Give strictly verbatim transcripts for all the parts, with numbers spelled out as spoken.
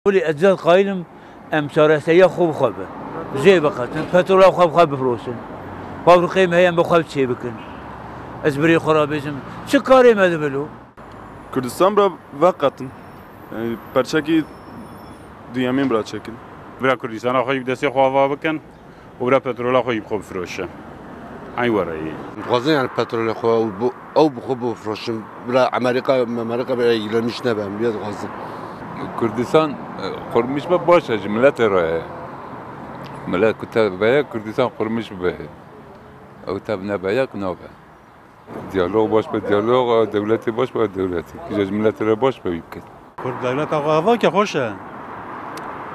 Wî ez zêde qayîl im, em çaresehiya xwe bi xwe bin. Jê veqetin, petrola xwe bi xwe bifroşin. Fabrîkeyê me heye em bi xwe çê bikin. Ez birê xwe re bêjim, çi karê me dibe lo? Kurdistan bira veqetin. Yani perçekî duyemîn bira çekin. Bira Kurdistana xwe jî bi destê xwe ava bikin û bira petrola xwe jî bi xwe bifroşin. Eyn were yê. Dixwazin yani petrolê xwe û bu, ew bi xwe bifroşin. Bira Amerîka, Amerîka bira ilgilenmiş nebe, em vê dixwazin. Kurdistan, e, qurmiş be baş e, ji miletê re ye. Milet ku te veye, Kurdistan qurmiş be. Ew te nebe yek nabe. Diyalog baş be diyalog, dewletê baş be dewletê. Kîja ji miletê re baş be wî bikin. Kurd dewleta xwe ava ke xweş e.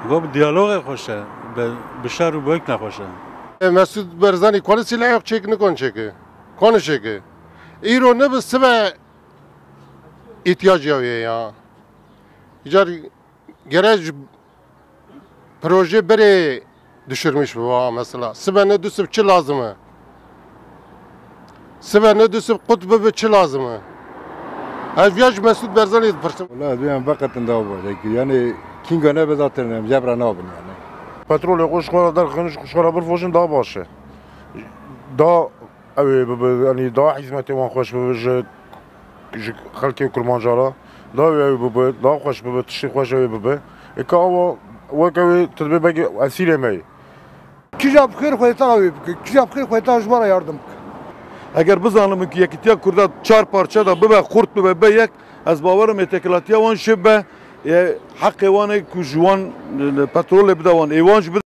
Go bi diyalogê xweş e. Bi, bi şer û bi hik ne xweş e. Mesut Barzanî konusuyla yok çek, ne konu çeki. Konu çeki. Îro ne bi sibe ihtiyacı ya. Car gere ji proje berê düşürmüş bu ha mesela. Sibe ne dusib çi lazım e? Sibe ne dusib qut bibi çi lazım e? Ez viya ji Mesut Barzanî dipirsim. Wala ez vê em veqetin daha baş. Yani kinga ne be zaten em jebra nabin yani. Petrolê xwe ji xwe re derxin, ji xwe re birfoşin daha baş e. Daha ew ê bibe, yani daha hizmetê wan xweş bibe ji, ji xelkê Kurmanca re. Daha ew bibe, daha xweş bibe, tiştê xweş ew ê bibe. Ê ka awa wek ew ê tu dibê belkî esîrê me yê. Kîja bi xêr xwedê te re wê bike, kîja bi xêr xwedê te re ji me re yardim bike. Eger bizanimin ku yekîtiya Kurda çar parçe de bibe, xurt bibe, be yek, ez bawerim ê têkilatiya wan jê be, ê heqê wan ê ku ji wan, e, petrolê bide wan. Ê wan jî bide.